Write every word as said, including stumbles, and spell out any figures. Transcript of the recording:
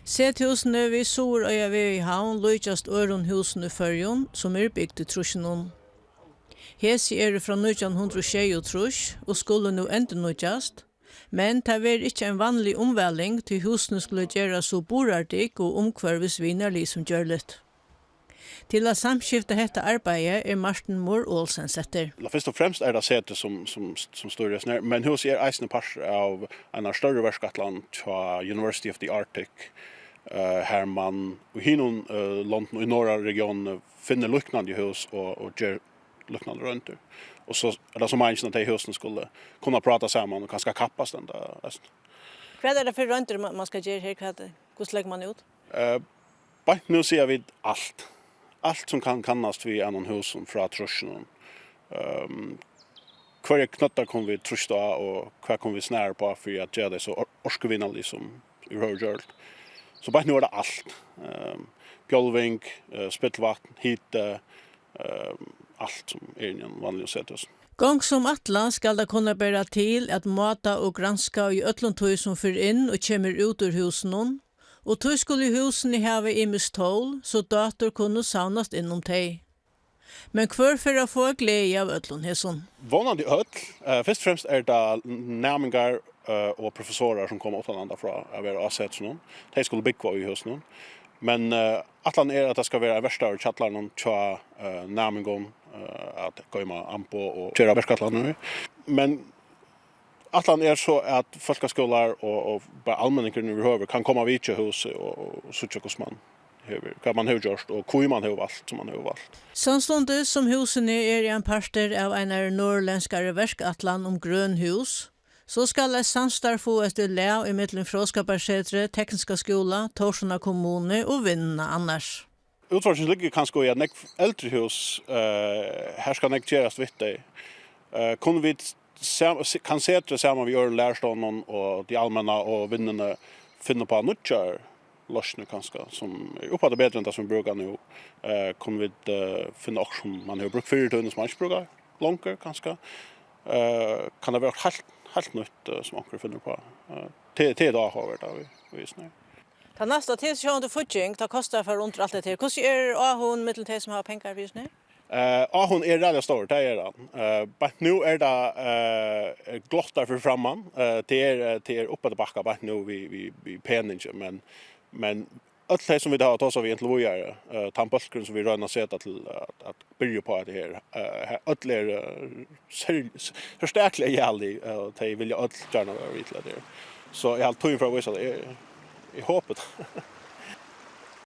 Sethúsini við Suðuroyarveg í Havn líkjast øðrum húsum í Føroyum, sum eru bygd í trýssunum. Hesi eru frá nítjan hundrað og sjeyogtrýss og skulu nú endurnýggjast, men tað verður ikki ein vanlig umvæling, tí húsini skulu gerast so burðardygg og umhvørvisvinarlig sum gjørligt. Til at samskifta hetta arbeiðið er Martin Moore Olsen settur. Ella fyrst og fremst er tað Setrið, sum, sum, sum stýrir hesum her, men húsið er eisini partur av einari størri verkætlan hjá University of the Arctic, eh, har man í hinum, eh, londunum í norðara regionini finnur líknandi hús og, og ger líknandi royndir. Og so er tað so meiningin, at tey húsini skulu kunna práta saman og kanska kappast enda eisini. Hvat er tað fyri royndir, man, man skal gera her? Hvat, hvussu leggur man út? Eh, beint nú siga vit alt. Alt sum kann kannast við einum húsum frá trýssunum. Ehm, hvørjar knøttar kunnu vit trýsta á, og hvat kunnu vit snara upp á fyri at gera tey so or-, orkuvinarlig sum yvirhøvur gjørligt? So beint nú er tað alt. Ehm, bjálving, eh, spillvatn, hiti, ehm, alt sum er inni í einum vanligum sethúsi. Gongur sum ætlað skal tað kunna bera til at máta og granska í øllum tí, sum fer inn og kemur út úr húsinum, og tí skulu húsini hava ymisk tól, so dátur kunnu savnast inn um tey. Men hvør fer at fáa gleði av øllum hesum? Vónandi øll. Eh, fyrst og fremst er tað næmingar, eh, og professorar, sum koma uttanlanda frá at vera á Setrinum. Tey skulu búgva í húsinum. Men, eh, ætlanin er, at tað skal vera ein verkstaður í kjallaranum hjá, eh, næmingum, eh, at goyma amboð og gera verkætlanir. Men ætlanin er so, at fólkaskúlar og, og bara almenningurin yvirhøvur kann koma at vitja húsið og, og síggja, hvussu man hevur, hvat man hevur gjørt og hví man hevur valt, sum man hevur valt. Samstundis sum húsini eru ein partur av einari norðurlendskari verkætlan um grøn hús, so skal eitt samstarv fáast í lag ímillum Fróðskaparsetrið, Tekniska skúla, Tórshavnar kommunu og Vinnuna annars. Útfordringin liggur kanska í, at nógv eldri hús, eh, har skal nógv gerast við tey. Eh, kunnu vit sam-, se-, kann Setrið saman við øðrum lærustovnum og tí almenna og Vinnuni finna upp á nýggjar loysnir kanska, sum er uppaftur betri enn tað, sum vit brúka nú? Eh, kunnu vit, eh, finna okkurt, sum man hevur brúkt fyrr í tíðini, sum man ikki brúkar longur kanska? Eh, kann tað vera okkurt heilt, heilt nýtt, eh, sum onkur finnur upp á? Eh, tað, tað er áhugavert, tað, í, í snø. Tað næsta, tað er sjálvandi fígging, tað kostar at fara undir alt hetta her. Hvussu er áhugin millum tey, sum hava pengar fyri snø? Eh, áhugin er ræðuliga stórur, tað er hann. Eh, beint nú er tað, eh, glottar fyri framman. Eh, tað er, eh, tað er uppeftir bakka beint nú við, við, við peningi, men, men øll tey, sum vit hava tosað við inntil víðari, eh, tann bólkurin, sum vit royna at seta til at, at byrja upp á hetta her, eh, her, øll eru, eh, ser-, serstakliga jalig, eh, og tey vilja øll gjarna vera við til hetta her. So eg haldi, tíðin fer at vísa tað. Eg, eg hopi tað.